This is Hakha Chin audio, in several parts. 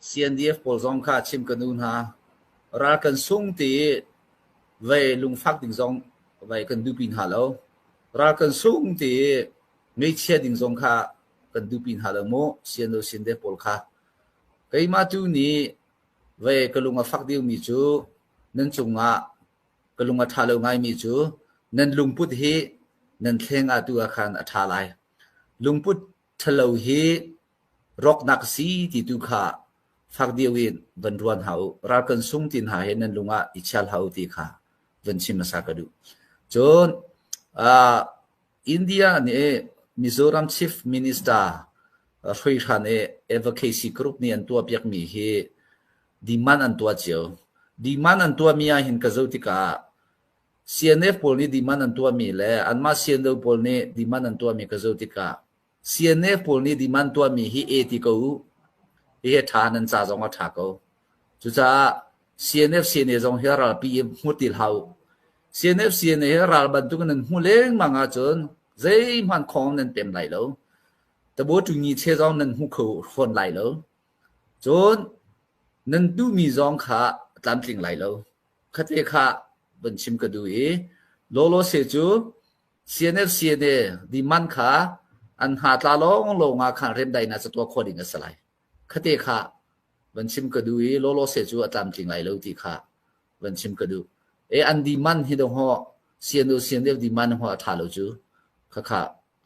CNDF pawl zong kha chim ka nu hna. Ral kan sung ti i vei lungfak ding zong vei kan duhpi hna lo. Ral kan sung ti i ngaihchia ding zong kha kan duhpi hna lo mu CNO CNDF pawl kha. Keimah tu nih vei ka lung a fak deuhmi cu nan cungah ka lung a ṭha lo ngaimi cu nan lungput hi nan thleng ah tu ah khan a ṭha lai. Lungput ṭhalo hi rawknak a si ti tu kha fak deuh in van ruan hna u. Ral kan sung ti hna hi nan lung ah i chia hlah u ti kha van chim hmasa ka duh. Cun uh, India nih Mizoram Chief Minister hruihran i advocacy group nih an tuahpiakmi hi demand an tuah cio. Demand an tuahmi ahhin ka zoh tikah CNF pawl nih demand an tuahmi le anmah CNO pawl nih demand an tuahmi ka zoh tikah CNF pawl nih demand tuahmi hi e ti ko u. Hihi a ṭha nan ca zong a ṭha ko. Cucaah CNF CNA zong hi ralpi i hmu ti hlah u. CNF CNA hi ral bantuk in nan hmuh lengmang ahcun zeihmanh khawng nan pem lai lo. Tabo ṭungi che zong nan hmu kho fawn lai lo. Cun nan duhmi zong kha a tlamtling lai lo. Khate kha van chim ka duh i lawlawse cu CNF CNA demand kha an hna tla lawnglawng ah khan remdaihnak ca tuah khawh ding a si lai. Khate kha van chim ka duh i lawlawse cu a tlamtling lai lo ti kha van chim ka duh. E an demand hi dong ho CNO CNF demand ho a ṭha lo cu khakha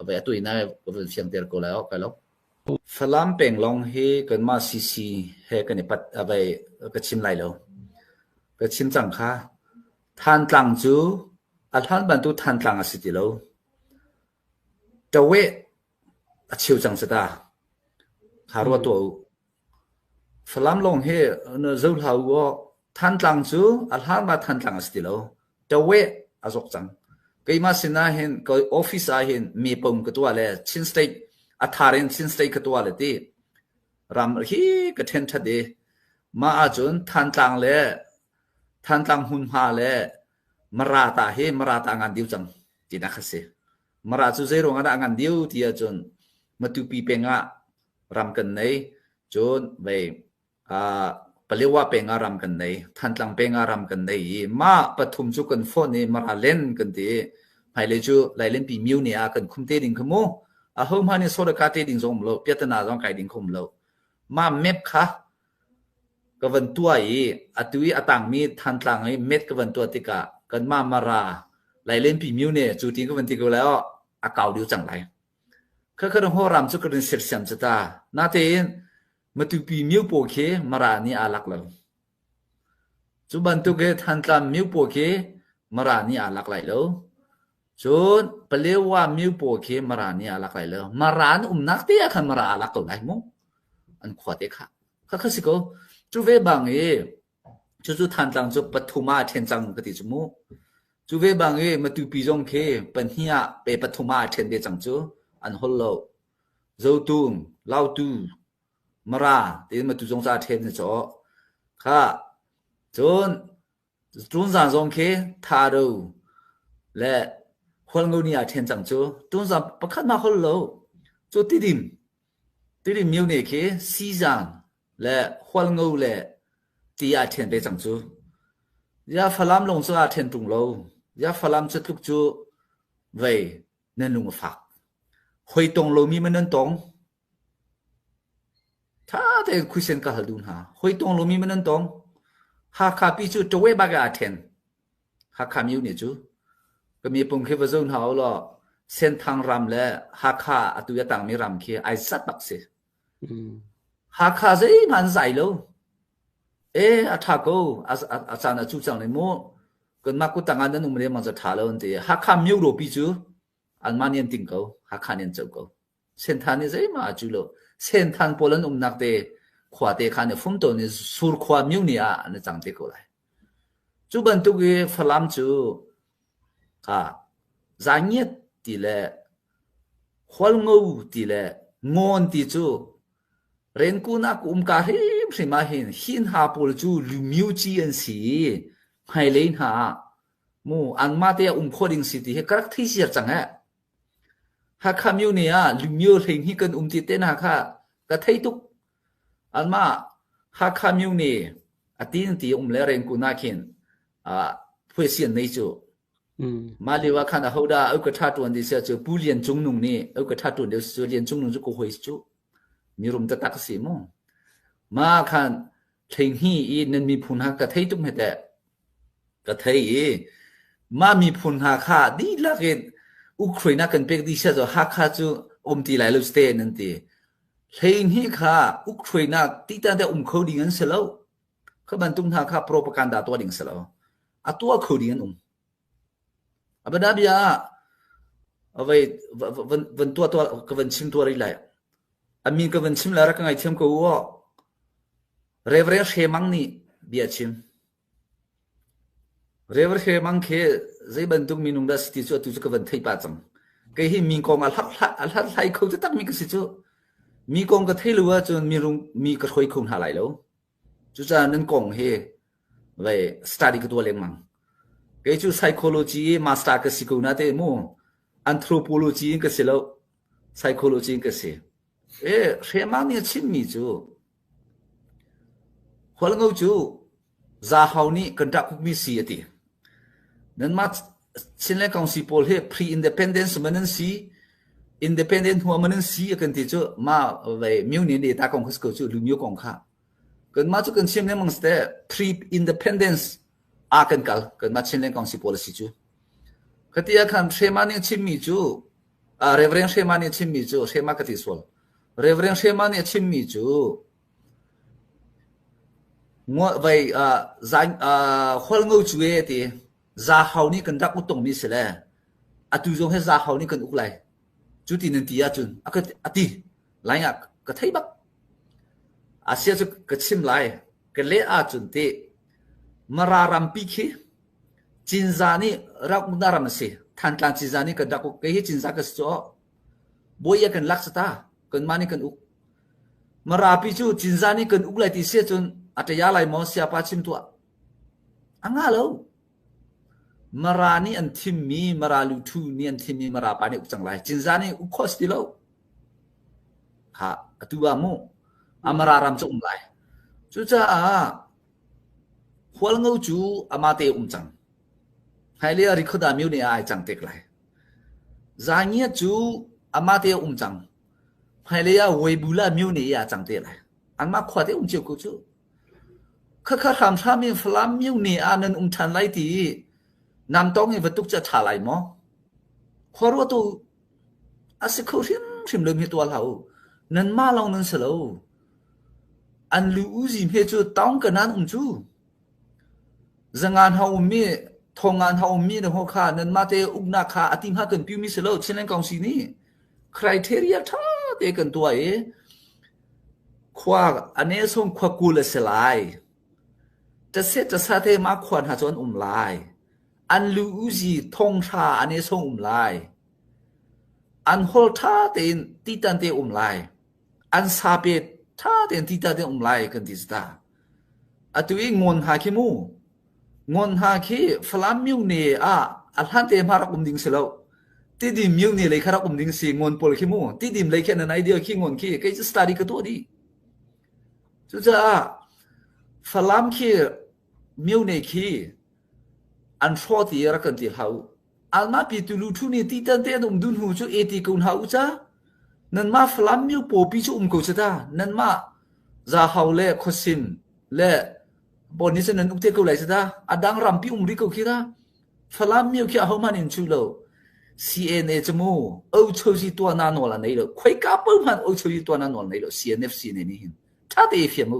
vai atu ina ka van fiangter ko lai ok kai lo. Falam peng lawng hi kanmah CC he kan i pat a vai ka chim lai lo. Ka chim cang kha. Thantlang cu a hlan bantuk Thantlang a si ti lo. Taweh a cheu cang si ta. Kha ruah tuah u. Falam lawng hi zo hlah u aw. Thantlang cu a hlan ma Thantlang a si ti lo. Taweh a zawk cang. Keimah sin ah hin ka office ah hin mi pom ka tuah le Chin State a thar in Chin State ka tuah le ti ram hi ka then that i mah ahcun Thantlang le Thantlang hmunhma le Mara ta hi Mara ta ngan diu cang tinak kha si. Mara cu zei ruang ah dah ngan diu ti ahcun Matupi peng ah ram kan nei cun vei Palewa peng ah ram kan nei, Thantlang peng ah ram kan nei i mah pathum cu kan fonh i Mara len kan ti i hmailei cu Lailenpi myo ne ah kan khum te ding kha mu. Ahohmah nih sawdaka te ding zong um lo, piatana zong kai ding kha um lo. Mah map kha ka van tuah i atu i a tangmi Thantlang i map ka van tuah tikah kanmah Mara Lailenpi myo ne cu ti ka van ti ko lai aw a kau deuh cang lai. Khakha ram cu ka rin sersiam cu ta. Natein Matupi miopaw khi Mara nih aa lak lo. Cu bantuk i Thantlang miopaw khi Mara nih aa lak lai lo. Cun Palewa miopaw khi Mara nih aa lak lai lo. Mara an umnak te ah khan Mara aa lak ko lai mu. An khua te kha. Khakha si ko. Cu ve bang i cucu Thantlang cu pathum ah a ṭhen cang ka ti cu mu. Cu ve bang i Matupi zong khi pahnih ah pe pathum ah a ṭhen ve cang cu. An hol lo. Zotung, Lautu, Mara tiin matu zong ca ṭhen na cawh. Kha cun Tunzang zong khi Thado le Hualngo ni ah ṭhen cang cu. Tunzang pakhat ma hol lo. Cu Tidim, Tidim myo ne khi Sizang le Hualngo le ti ah ṭhen ve cang cu. Ya Falam lawng cu aa ṭhen ṭung lo. Ya Falam cu tluk cu vei nan lung a fak. Hoi tong lomi man nan tong. Tha tein khuisen ka hal duh hna. Hoi tong lomi man nan tong. Hakha pi cu tawe bak ah aa then. Hakha miu nih cu. Ka mi pung khi va zo hna u law Senthang ram le Hakha atu a tangmi ram khi ai zat bak si. Hakha zeihmanh an zai lo. E a tha ko a caan a cu cang le mu. Kanmah kuttang ah nan um lengmang cu a ṭha lo an ti. Hakha myo pi cu anmah nih an ting ko. Hakha nih an co ko. Senthan nih zeihmah a cu lo. Senthan pawl an umnak te khua te kha an i fum tawn i Surkhua myo ni ah an i cang te ko lai. Cu bantuk i Falam cu kha Zangiat ti le Hualngo ti le Ngawn ti cu Renkun ah ka um ka hrimhrim ahhin hi hna pawl cu lumioci an si i hmailei hna ah mu anmah te ah um khawh ding si ti hi ka rak thei ziar cang eh. Hakha myo ne ah lumio 12 kan um ti te hna kha ka thei tuk. Anmah Hakha Myone a tin ti um le Rengkun ah khin phuaisi an nei cu. Mah lio ah khan ahodah au ka ṭha ṭuan ti sia cu Pu Lian Cung Nung nih au ka ṭha ṭuan deuh si cu Lian Cung Nung cu ka hawi si cu. Mirum taktak a si mu. Mah khan hleihnih i nan miphun hna ka thei tuk hme teh. Ka thei i mah miphun hna kha dihlak in ukhruainak kan pek dih sia cu Hakha cu um ti lai lo te nan ti. Hleihnih kha ukhruainak ti tan te um kho ding an si lo. Kha bantuk hna kha propaganda tuah ding si lo. A tuah kho ding an um. A bianabia ah vei van tuah tuah ka van chim tuah rih lai. A min ka van chim le rak ka ngaithiam ko u aw. Reverend Hre Mang nih bia a chim. Reverend Hre Mang khi zei bantuk minung dah si ti cu atu cu ka van theih pah cang. Kei hi mi kong a hlathlai kho taktak mi ka si cu. Mi kong ka thei lo ahcun mi rung mi ka hruai kho hna lai lo. Cucaah nan kong hi vei study ka tuah lengmang. Kei cu psychology i master ka si ko na te mu. Anthropology in ka si lo. Psychology in ka si. E, hrema nih a chimmi cu Hualngo cu Zahau nih kan rak ukmi si a ti. Nanmah Chinland Council pawl hi pre-independence man an si, independent hnu man an si a kan ti cu ma vei muni ne ta kong kha si ko cu lumio kong kha. Kanmah cu kan chim lengmang si teh pre-independence ah kan kal kanmah Chinland Council pawl a si cu. Khati ah khan Hrema nih a chimmi cu Reverend Hrema nih a chimmi cu Hrema ka ti sual. Reverend Hrema nih a chimmi cu Vei Hualngo cu e ti Zahau nih kan rak uk tungmi si le atu zong hi Zahau nih kan uk lai. Cu ti nan ti ahcun a ka a ti. Lai ah ka thei bak. Asia cu ka chim lai. Ka leh ahcun ti Mara rampi khi Cinza nih rak uknak ram a si. Thantlang Cinza nih kan rak uk. Kei hi Cinza ka si cu. Bawi a kan lak ta. Kanmah nih kan uk. Marapi cu Cinza nih kan uk lai ti si ahcun a ṭaya lai maw siapa chim tuah. A ngah lo. Mara nih an thimmi Mara luthu nih an thimmi Mara pa nih uk cang lai. Cinza nih uk khawh si ti lo. Ha, atu ah mu. A Mara ram cu um lai. Cucaah Hualngo cu amate um cang. Hmailei ah Rikhoda myo nih a ai cang tek lai. Zangiat cu amate um cang. Hmailei ah Weibula myo nih a cang te lai. Anmah khua te um cio ko cu. Khakha hramhram in Falam myone ah nan um ṭhan lai ti i namtong i va tuk cu a ṭha lai maw? Khuaruah tu a si kho hrimhrim lo mi tuah hlah u. Nanmah lawng nan si lo. An lu uzi hme cu taung ka nan um cu. Zangan ha ummi, thongan ha ummi na ho kha nanmah te uknak kha a ti hnga kan piumi si lo Chinland Council nih criteria ṭha te kan tuah i Khua a nesawm khua 20 a si lai. Ṭaset ṭasa te mah khua hna cu an um lai. An lu uzi thonghra a nesawm um lai. An hol ṭha tein titan te um lai. An sape ṭha tein titan te um lai kan ti ta. Atu i ngon hna khi mu. Ngon hna khi Falam myone ah a hlan te hma rak um ding si lo. Tidim myone lei kha rak um ding si ngon pawl khi mu. Tidim lei khi an idea khi ngon khi kei cu study ka tuah dih. Cucaah Falam khi myone khi an hraw ti rak kan ti hlah u. Alma pi tulu thu ni ti tan te an um dun hu cu eti ko hna u ca. Nanmah Falam myo pawpi cu um ko cu ta. Nanmah Zahau le Khuasim le Bon nih cun nan uk te ko lai cu ta. A dang rampi um rih ko khi ta. Falam myo khi ahohmanh in chu lo. CNA cu mu ochozi tuah na nawl a nei lo. Khoika paoh hmanh ochozi tuah na nawl nei lo. CNF CNA nih hin. Ṭha te i fiang u.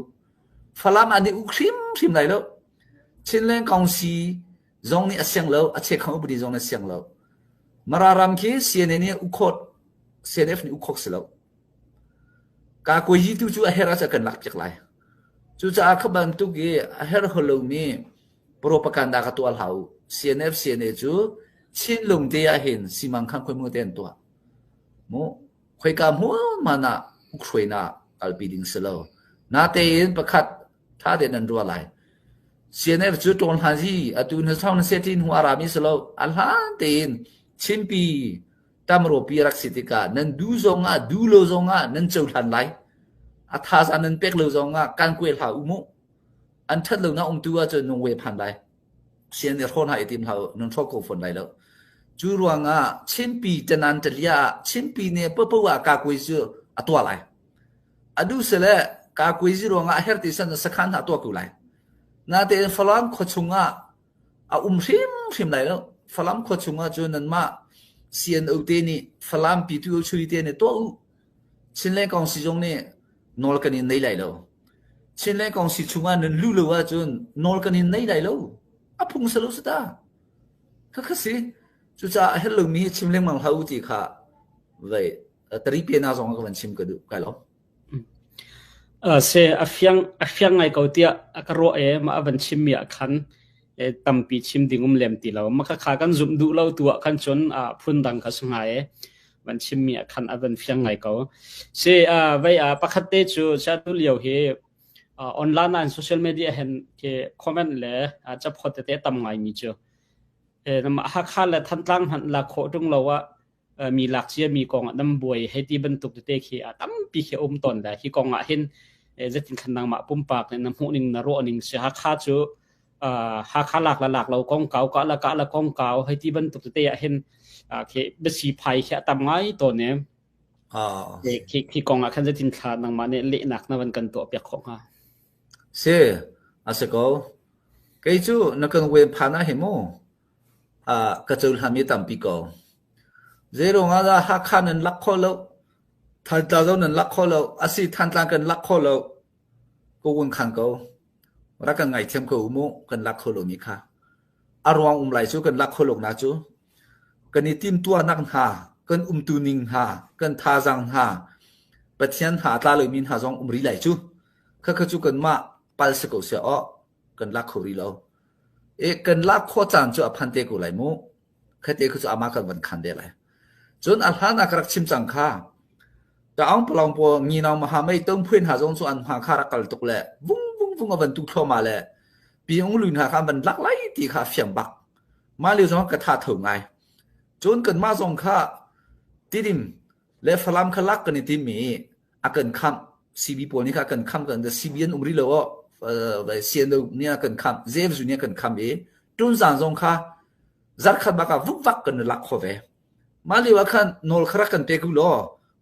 Falam an i uk hrimhrim lai lo. Chinland Council zong nih a siang lo, a chekhang upadi zong nih a siang lo. Mara ram khi CNA nih ukhawt, CNF nih ukhawk si lo. Kakuayi tu cu a herh ahcun kan lak piak lai. Cucaah kha bantuk i a herh lomi propaganda kha tuah hlah u. CNF CNA cu Chinlung te ah hin simangkhang khuaimu te an tuah. Mu khoika hmunhman ah ukhruainak kalpi ding si lo. Natein pakhat ṭha tein nan ruah lai. CNF cu ṭawn hlan hi atu na thong na setin hu a rami si lo. A hlan tein Chinpi tamropi rak si tikah nan du zongah du lo zongah nan cohlan lai. A thazaang nan pek lo zong ah kan kuai hlah u mu. An ṭhat lonak umtu ahcun nung we phan lai. Sian i hrawn hna i tim hlah u, nan hrawk ko fawn lai lo. Cu ruangah Chinpi tanan talia ah Chinpi ne papo ah kakui cu a tuah lai. A duh sile kakui zi ruangah a her ti san sakhan hna tuah ko lai. Natein Falam khua chungah a um hrimhrim lai lo. Falam khua chungah cun nanmah CNO te nih Falam Pitu Chui te nih tuah u. Chinland Kongsi zong nih nawl kan in nei lai lo. Chinland Kongsi chungah nan luh lo ahcun nawl kan in nei lai lo. A phung si lo si ta. Khakha si. Cucaah a herh lomi hi chim lengmang hlah u ti kha vei tari pe na zong ka van chim ka duh kai lo. Se a fiang a fiang ngai ko tiah a ka ruah e ma a van chim mi ah khan tampi chim ding um lem ti lo. Ma kha kha kan zumh duh lo tu ah khan cun phun dang kha si ngai e. Van chim mi ah khan a van fiang ngai ko. Se vei pakhat te cu cha tu lio hi online and social media hen ke comment le caphot tete tam ngai mi cu Hakha le Thantlang hmanh lak khawh ṭung lo ah mi lak cia mi kong ah nan buai hei ti bantuk tete khi a tampi khi a um tawn le hi kong ah hin zeitin khan nangmah pumpak nih na hmuh ning na ruah ning si Hakha cu Hakha lak le lak lo kongkau kah le kah le kongkau hei ti bantuk tete ah hin khi biasi phai khi a tam ngai tawn e khi khi kong ah khan zeitin thla nangmah nih lehnak na van kan tuah piak khawh hnga? Si, a si ko. Kei cu na kan wen phan ah hi mu ka cohlanmi tampi ko. Zeiruang ah dah Hakha nan lak khawh lo, Thantlang zong nan lak khawh lo, asi Thantlang kan lak khawh lo, ka vun khan ko. Rak kan ngaithiam ko u mu, kan lak kho lomi kha. A ruang um lai cu kan lak khawh loknak cu kan i timtuahnak hna, kan umtu ning hna, kan thazaang hna, Pathian hna a tla lomi hna zong um rih lai cu. Khakha cu kanmah pal si ko seh aw, kan lak kho rih lo. E kan lak khawh caan cu a phan te ko lai mu. Khate khu cu amah kan van khan de lai. Cun a hlan ah ka rak chim cang kha. Taung palong po nginau maha mei tong phuin ha zong cu an hma kha rak kal tuk le vung vung vung a van tu thluahmah le pi ung luin ha kha an van lak lai ti kha fiang bak. Mah lio zong ka tha tho ngai. Cun kanmah zong kha Tidim le Falam kha lak kan i tim i a kan khamh CB pawl nih kha a kan khamh kan CB an um rih lo aw CNO nih a kan khamh JFU nih a kan khamh i Tunzang zong kha zarkhat bak ah vukvak kan i lak kho ve. Mah lio ah khan nawl kha rak kan pe ku law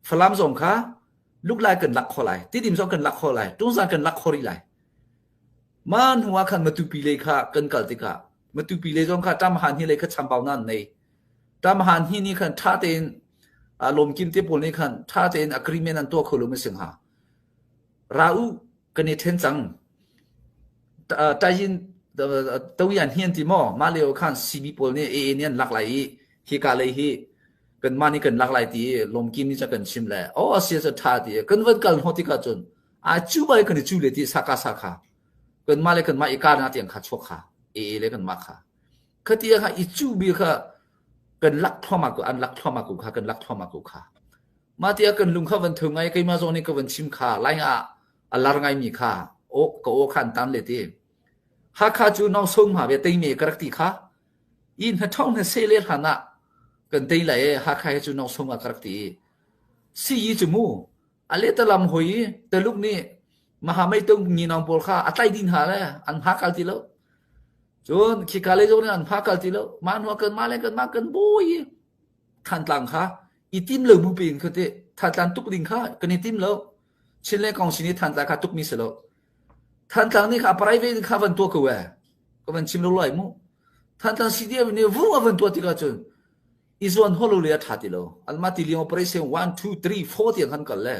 Falam zong kha luklai kan lak kho lai, Tidim zong kan lak kho lai, Tungzang kan lak kho rih lai. Mah hnu ah khan Matupi lei kha kan kal tikah Matupi lei zong kha Ṭamhan hi lei kha chambau nan nei. Ṭamhan hi nih khan ṭha tein lawmkim te pawl nih khan ṭha tein agreement an tuah kho lo ma si hnga. Ra u kan i ṭhen cang. Tayin Toyan hi an ti maw? Mah lio khan CB pawl nih AA nih an lak lai i hika lei hi kanmah nih kan lak lai ti i lawmkim nih ca kan chim le aw a sia cu ṭha ti kan van kal hnawh tikah cun a cu bai kan i cu le ti saka saka kanmah le kanmah i karna tiang kha chuak kha AA le kanmah kha khati kha i cu bi kha kan lak thluahmah ko an lak thluahmah ko kha kan lak thluahmah ko kha mah tiah kan lung kha van tho ngai keimah zong nih ka van chim kha lai ah a lar ngaimi kha aw ka aw kha an tan le ti Hakha cu nau song ma ve tei me ka rak ti kha i hna thong hna se le hlan ah kan tei lai e Hakha he cu nau song ah ka rak ti si yi cu mu a le talam hoi i Taluk nih Mahamei tung nginong pawl kha a tlai ding hna le an hma kal ti lo cun khika le zong nih an hma kal ti lo mah hnu ah kan mah le kan mah kan bawi i Thantlang kha i tim lo bu pin kha te Thantlang tuk ding kha kan i tim lo Chin le Kong sin i Thantlang kha tuk mi si lo Thantlang nih kha private kha van tuah ko e ka van chim lo lai mu Thantlang CDF nih vu a van tuah tikah cun i zuan holo le a ṭha ti lo anmah ti liang operation 1 2 3 4 tiang kan kal le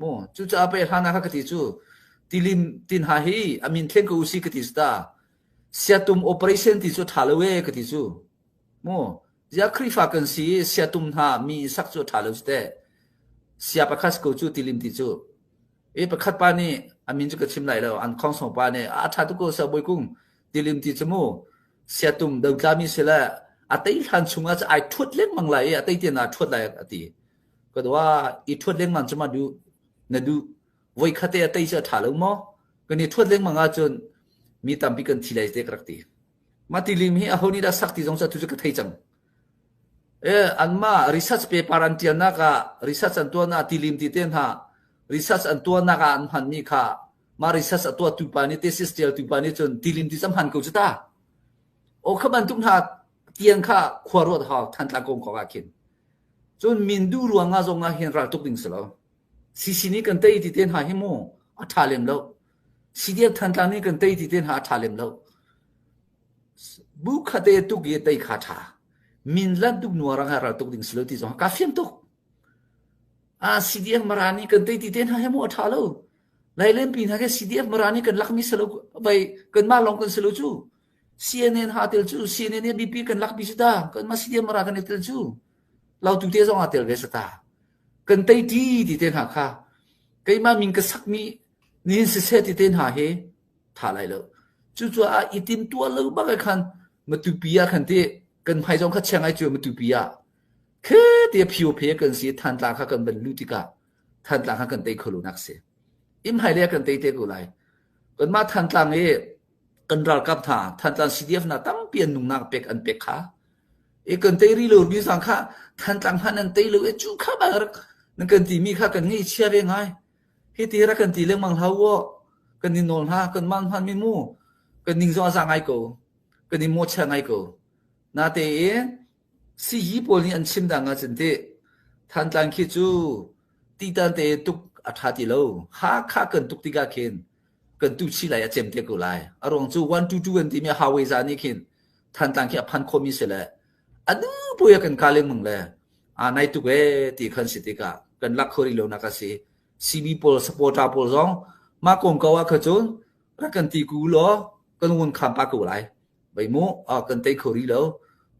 mu cucaah pei hlan ah kha ka ti cu tilim tin ha hi a min thleng ko usi ka ti ta siatum operation ti cu ṭha lo e ka ti cu mu zia Khrihfa kan si i siatum hna mi sak cu ṭha lo si te sia pakhat ko cu tilim ti cu e pakhat pa nih a min cu ka chim lai lo an khong pa nih a ṭha tuk ko sa bawi kung tilim ti cu mu siatum dotlami si le a tei hlan chungah cu ai ṭhuat lengmang lai i a tei tian aa ṭhuat lai a ti. Ka dua i ṭhuat lengmang cu ma duh na duh voi khate a tei cu a ṭha lo maw? Kan i ṭhuat lengmang ahcun mi tampi kan thi lai te ka rak ti. Mah tilim hi aho nih dah sak ti zong cu atu cu ka thei cang. E anmah research paper an ṭialnak ah research an tuahnak tilim ti te hna. Research an tuahnak ah an hmanmi kha mah research a tuahtu pa nih thesis ṭialtu pa nih cun tilim ti cu a hman ko cu ta. Aw kha bantuk hna tiang kha khua ruat hau Thantlang kong kong ah khin. Cun min duh ruangah zong ah hin ral tuk ding si lo. CC nih kan tei ti te hna hi mu a ṭha lem lo. CDF Thantlang nih kan tei ti te hna a ṭha lem lo. Bu khate tuk i tei kha ṭha. Min lan tuk nuarang ha ral tuk ding si lo ti zong ka fiang tuk. Ah CDF Mara nih kan tei ti te hna hi mu a ṭha lo. Lailenpi hna khi CDF Mara nih kan lakmi si lo vai kanmah lawng kan si lo cu. CNN ha tel cu CNN nih BP kan lakpi si ta. Kanmah CDF Mara kan i tel cu. Lautu te zong aa tel ve si ta. Kan tei ti ti te hna kha keimah min ka sakmi nihin siseh ti te hna hi tha lai lo. Cucaah i timtuah lo bak ah khan Matupi ah khan ti kan hmai zong kha chia ngai cu Matupi ah khe ti phio phe kan si Thantlang kha kan van luh tikah Thantlang kha kan tei kho lo nak si. Im hai le kan tei te ko lai. Kanmah Thantlang i kan ralkap hna Thantlang CDF hna tampi an nungnak pek an pek kha i kan tei ri lo mi zang kha Thantlang hmanh an tei lo i cu kha bang rak nan kan timi kha kan ngeih chia ve ngai. Hi ti rak kan ti lengmang hlah u kan i nawl hna kan man hman mi mu kan ning zong a za ngai ko kan i mawhchiah ngai ko. Natein Siyi pawl nih an chim dang ahcun teh Thantlang khi cu titan te tuk a ṭha ti lo. Hakha kan tuk tikah khin kan tu chih lai a cem te ko lai. A ruang cu 122 an timi highway za nih khin Thantlang khi a phan khomi si le a nu pui a kan ka lengmang le a nai tuk ee ti khan si tikah kan lak kho rih lo nak a si. CB pawl supporter pawl zong mah kong ko ah kha cun rak kan ti ku law kan ngun kham pa ko lai. Vei mu, kan tei kho rih lo.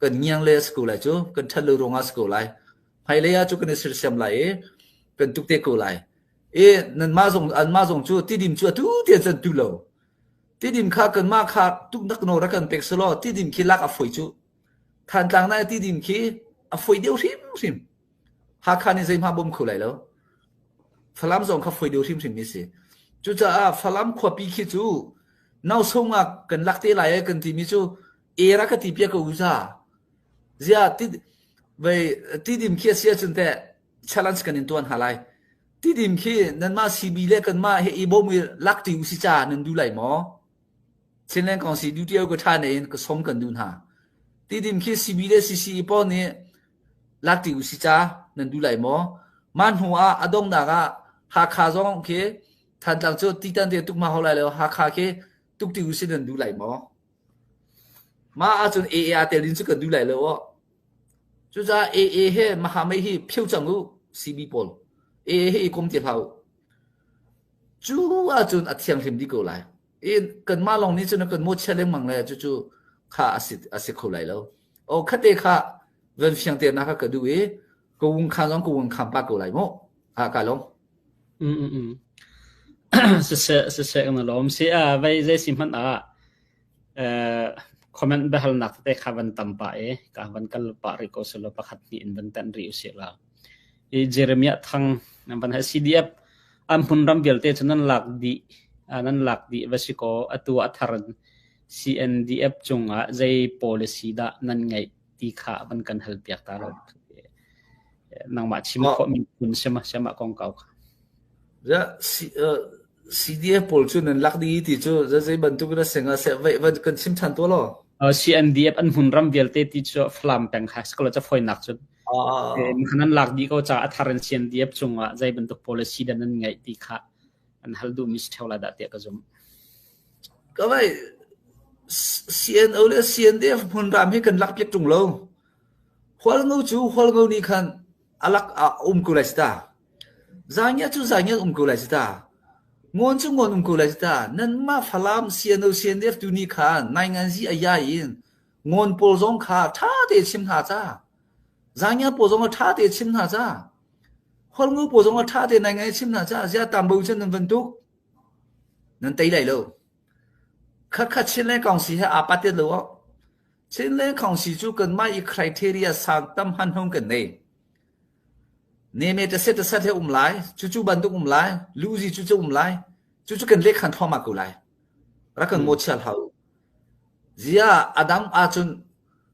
Kan ngiang le a si ko lai cu, kan ṭhat lo ruangah a si ko lai. Hmailei ah cu kan i sersiam lai i kan tuk te ko lai. I nanmah zong anmah zong cu tidim cu atu tiang cun tu lo. Tidim kha kanmah kha tuknak nawl rak kan pek selaw tidim khi lak a fawi cu. Thantlang na tidim khi a fawi deuh hrimhrim. Hakha nih zeihmah bawm kho lai lo. Falam zong kha fawi deuh hrimhrim mi si. Cucaah Falam khuapi khi cu nausung ah kan lak te lai kan timi cu era ka ti piak ko uza. Zia ti vei tidim khi a si ahcun teh challenge kan in tuan ha lai. Tidim khi nanmah CB le kanmah he i bawm i lak ti usi ca nan du lai maw? Chinland Council duty ko tha ne in ka som kan du hna. Tidim khi CB le CCE pawl nih lak ṭi usih ca nan duh lai maw? Mah hnu ah a donghnak ah Hakha zong khi Thantlang cu titan te tuk ma hau lai lo Hakha khi tuk ṭi usih nan duh lai maw? Mah ahcun AA aa tel in cu kan duh lai lo aw. Cucaah AA he Mahamei hi phio cang u CB pawl. AA he i kom ti hlah u. Cu ahcun a thianghlim dih ko lai. I kanmah lawng nih cun kan mawhchiat lengmang le cucu kha a si, a si kho lai lo. O khate kha van fiang te na kha ka duh i ka wung khan zong ka wung khan pa ko lai mu. Ha ka lawm. Mm mm mm. Siseh siseh kan lawm si a vai zei si hmanh ah eh comment biahalnak tete kha van tam pah i ka van kal pah rih ko selaw pakhat hnih in van tanh rih usih la. I Jeremiah Thang nan van ha CDF an hmunram vialte cu nan lak dih nan lak dih va si kaw atu a thar in CNDF cungah zei policy dah nan ngeih ti kha van kan hal piak ta lo. Nangmah chim khawh mi phun sema sema kongkau kha. Ja CDF pawl cu nan lak dih ti cu zei bantuk in a seng ah seh vai van kan chim ṭhan tuah law. CNDF an hmunram vialte ti cu Falam peng kha sikolo ca fawinak cun nan lak dih ko ca a thar in CNDF cungah zei bantuk policy dah nan ngeih ti kha an hal duhmi si ṭheo lai dah tiah ka zumh. Ka vai CNO le CNDF hmunram hi kan lak piak ṭung lo. Hualngo cu Hualngo nih khan a lak a um ko lai si ta. Zaangia cu zaangia um ko lai si ta. Ngawn cu ngawn um ko lai si ta. Nanmah Falam CNO CNDF tu nih khan nainganzi a ya in ngawn pawl zong kha ṭha tein chim hna ca. Zaangia pawl zong ṭha tein chim hna ca. Hualngo pawl zong ṭha tein nainganzi chim hna ca. Ziah tambo cun nan van tuk. Nan tei lai lo. Khakha Chinland Council he aa pat lo awk. Chinland Council cu kanmah i criteria sang tam han hung kan nei. Neme taset taset he um lai, cucu bantuk um lai, luzi cucu um lai, cucu kan lehkhan thluahmah ko lai. Rak kan mawhchiat hlah u. Zia adang ahcun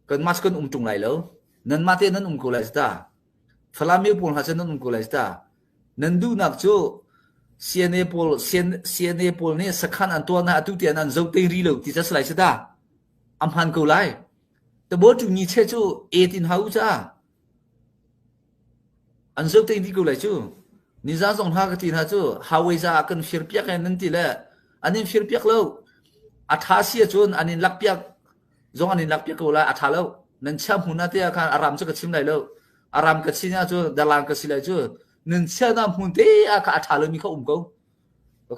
kanmah cu kan um ṭung lai lo. Nanmah te nan um ko lai ta. Falam pawl hna cu nan um ko lai ta. Nan duhnak cu. CNA pawl CNA pawl nih sakhan an tuah na atu tiang an zo te ri lo ti ca si lai si ta. A hman ko lai. Tabo tu ni che cu e tin hau ca. An zo te dih ko lai cu. Nizan zong hna ka ti hna cu highway za ah kan fir piak e nan ti le an in fir piak lo. A tha si ahcun an in lak piak zong an in lak piak ko lai a tha lo. Nan chia hmun ah te ah khan a ram cu ka chim lai lo. A ram ka chin ahcun dalan ka si lai cu. Nan chiahnak hmun te ah kha a tha lomi kha um ko.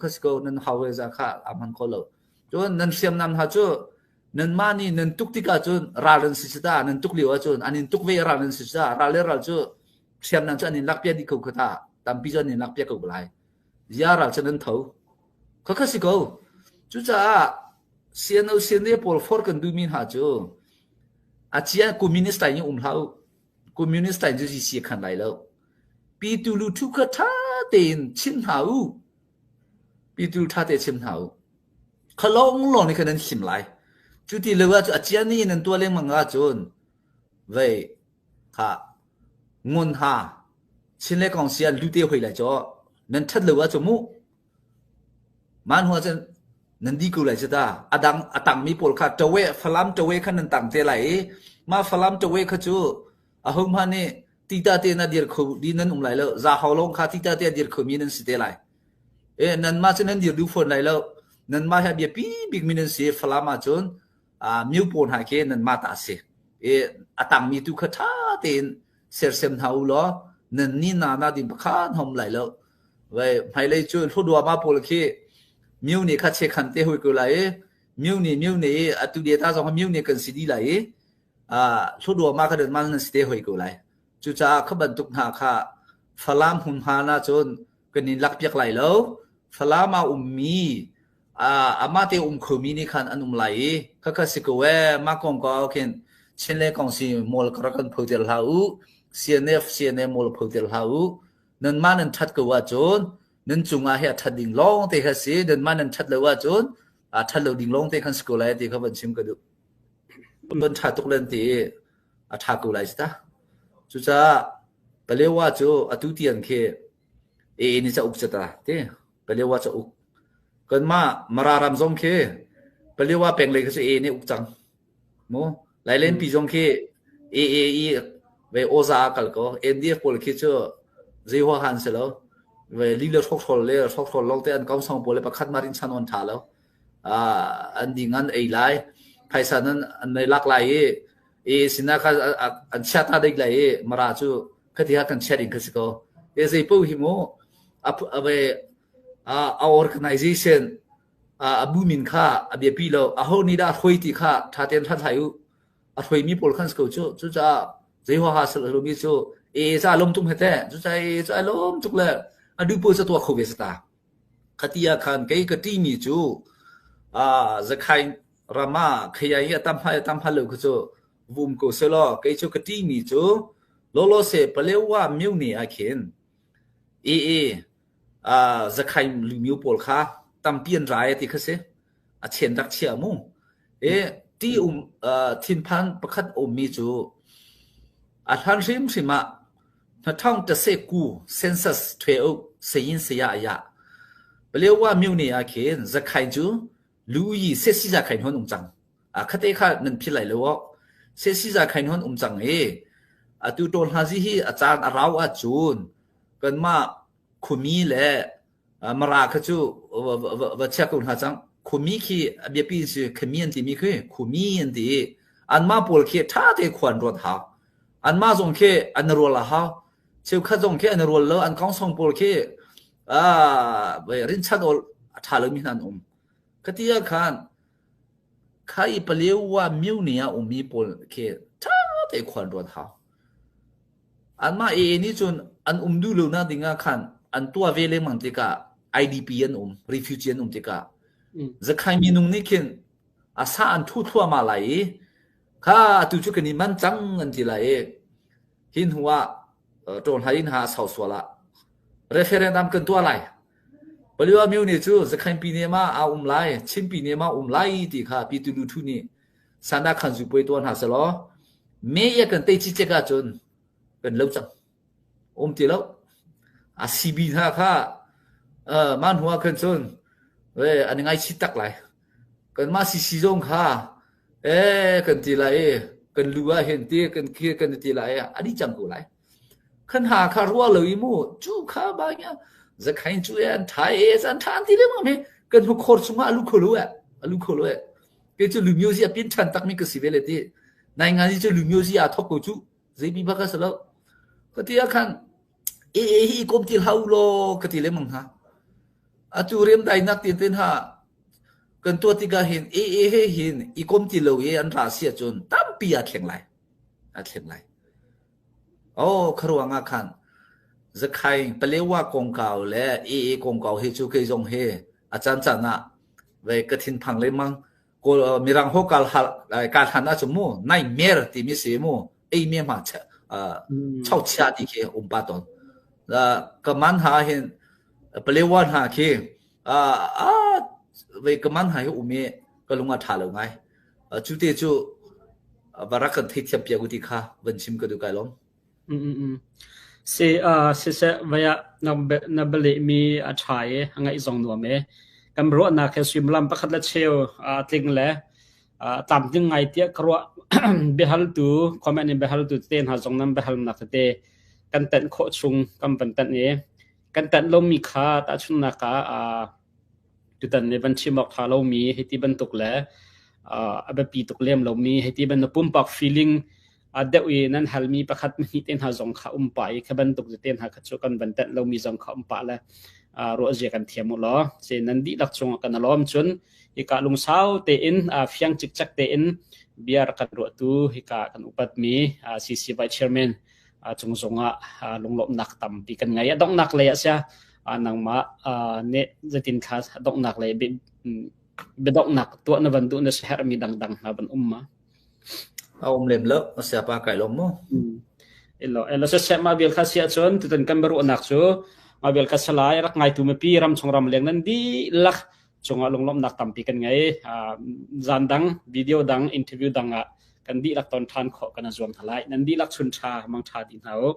Ka si ko nan highway za kha a hman kho lo. Cun nan hriamnam hna cu nanmah nih nan tuk tikah cun ral nan si ta nan tuk lio ahcun an in tuk ve ral nan si ta ral le ral cu hriamnam cu an in lakpiak dih ko kha ta tampi cu an in lakpiak ko lai zia ral cu nan tho kha kha si ko cucaah CNO CNA pawl for kan duhmi hna cu a cia communist lai in um hlah u communist lai cu si khan lai lo pi tu lu thu kha tha tein chim hna u pi tu tha te chim hna u Kha lawnglawng nih khan nan him lai. Cu ti lo ahcun a cian in nan tuah lengmang ahcun vei kha ngun ha Chin le kong si an lute hoi lai caw nan ṭhat lo ahcun mu man hua cun nan di ko lai cu ta a dang a tangmi pawl kha ṭawe Falam ṭawe kha nan tang te lai i mah Falam ṭawe kha cu a ho hmanh nih tita te na dir kho di nan um lai lo za hau lawng kha tita te a dir khomi nan si te lai E nanmah cu nan dir duh fawn lai lo. Nanmah hi a biapi bikmi nan si. Falam ahcun myo pawl hna khi nanmah ta a si. E a tangmi tu kha ṭha tein sersiam hna u law nan ni na na ding pakhat hom lai lo. Vai hmailei cu hluduama pawl khi myo nih kha chekhan te hoi ko lai i myo nih myo nih i atu dia ta zong myo nih kan si dih lai i hluduama kha nanmah nan si te hoi ko lai. Cucaah kha bantuk hna kha Falam hmunhma ahcun kan in lakpiak lai lo. Falam ah ummi amah te um khomi nih khan an um lai i khakha si ko ee mah kong ko khin Chin le kong si mawl ka rak kan pho ter hlah u CNF CNA mawl pho ter hlah u nanmah nan that ko ahcun nan cungah hi a that ding lawng te kha si nanmah nan that lo ahcun a that lo ding lawng te khan si ko lai ti kha van chim ka duh van tha tuk len ti a tha ko lai si ta cucaah Palewa cu atu tiang khi AA nih cauk cu ta ti Palewa cauk kanmah Mara ram zong khi Palewa peng lei khi cu AA nih uk cang mu Lailenpi zong khi AA i ve oza a kal ko NDF pawl khi cu zei huaha an si lo ve li le hrokhrawl le hrokhrawl lawng te an kausang pawl le pakhat ma rin chan on tha lo an ding an ei lai phaisa nan an nei lak lai i i sinah kha an chia ta dek lai i mara cu khati ha kan chia ding kha si ko e zei po hi mu a ve a organization a bu min kha a biapi lo a ho ni dah hroi ti kha tha ten hlat hlai u a hroi mi pawl khan si ko cu cu caah zei ho ha sal lo mi cu e ca lom tum hete cu ca e ca lom tuk le a du po cha tua kho ve sa ta khati ah khan kei ka ti mi cu a zakhai ram ah khayai a tam hai tam hal lo khu cu vum ko selaw kei cu ka ti mi cu lolo se palewa miu ni ah khin e e zakhai lu miu pawl kha tampi an rai ti kha si a chen rak chia mu e ti um thinphan pakhat um mi cu a hlan hrim hrim ah hnathong tase ku census thwe u sayin saya ya palewa miu ni ah khin zakhai cu Lu yi sesiza khain hon um cang. A khate kha nan phil lai lo aw. Sesiza khain hon um cang i atu tawl hna zi hi a caan a rau ahcun kanmah khumi le mara kha cu va chia ko hna cang. Khumi khi a biapi si khami an timi khi khumi an ti i anmah pawl khi ṭha te khuan ruat hau. Anmah zong khi an rual a hau. Cheukhat zong khi an rual lo an kangsong pawl khi rinchan awl a ṭha lomi hna an um. Khati ah khan kha i Palewa myo ah ummi pawl khi ṭha te khuan ruat hau. Anmah AA nih cun an um duh lo nak ding ah khan an tuah ve lengmang tikah IDP an um, refugee an um tikah Zakhai minung nih khin a sa an thu thluahmah lai i kha atu cu kan i man cang an ti lai i hi hnu ah ṭawl hla in ha a sau sual ah referendum kan tuah lai. Paliwa myo nih cu Zakhain pine ma a um lai, Chin pine ma um lai ti kha Pi Tu Lu Thu nih sana khan zu puai tuah hna selaw me ya kan tei cicek ahcun kan lo cang. Um ti lo. A CB hna kha. Mah hnu ah khan cun an i ngaichih tak lai. Kanmah CC zong kha ee kan ti lai i kan lu ah hin ti kan khi kan ti lai i a dih cang ko lai. Khan ha kha ruah lo i mu cu kha ba nya zakhain cu e an tha e an tha an ti lengmang hi kan hu khor chungah a lu kho lo e a lu kho lo e ke cu lu music a pin than tak mi ka si ve le ti nai nga cu lu music a thok ko cu zei bi ba ka sa lo ka ti ah khan e e hi kom ti hau lo ka ti lengmang ha atu rem dai nak tin tin ha kan tuah tikah hin e e he hin i kom ti lo i an ra si ahcun tampi a thleng lai a thleng lai Oh, kharuang ah khan Zakhaing Palewa kongkau le AA kongkau hi cu kei zong hi a caan caan ah ve ka thinphang lengmang. Kawl Mirang ho kal hal kal han ahcun mu nightmare timi si mu ei me ma chau chia ti khi um pa tawn. Ka man ha hin Palewa hna khi a ve ka man ha hi um i ka lung a tha lo ngai. Cu te cu va rak kan theithiam piak u ti kha van chim ka duh kai lawm. Si siseh vai ah na bialehmi a ṭha i a ngaih zong nuam e. Kan ruahnak he suimilam pakhat le cheu a tling le tlamtling ngai tiah ka ruah. Biahaltu comment in biahaltu tete hna zong nan biahalnak tete kan tenh khawh chung kan van tenh i kan tenh lomi kha tahchunhnak ah Tutan nih van chim awk ṭha lomi hiti bantuk le a biapi tuk lem lomi hiti bantuk pumpak feeling deuh i nan halmi pakhat hnih te hna zong kha um pah i kha bantuk te hna kha cu kan van tenh lomi zong kha um pah le ruahzia kan thiam u law si nan dihlak cungah kan alawm cun hika lungsau tein fiang cikcek tein bia rak kan ruahtu hika kan upatmi CC Vice Chairman cung zongah lunglawmhnak tampi kan ngei. A donghnak lei ah sia nangmah nih zeitin kha donghnak lei biadonghnak tuah na van duh na herhmi dangdang hna van um ma? A um lem lo, a sia pa kai lom mu. Elo elo siseh mah vial kha si ahcun tutan kan biaruahnak cu mah vial kha salai rak ngaitu mipi ram chung ram leng nan dihlak cungah lunglawmhnak tampi kan ngei. Zan dang, video dang, interview dang ah kan dihlak ton ṭhan khawh kan i zuam hna lai. Nan dihlak chun ṭha, mang ṭha dih hna u.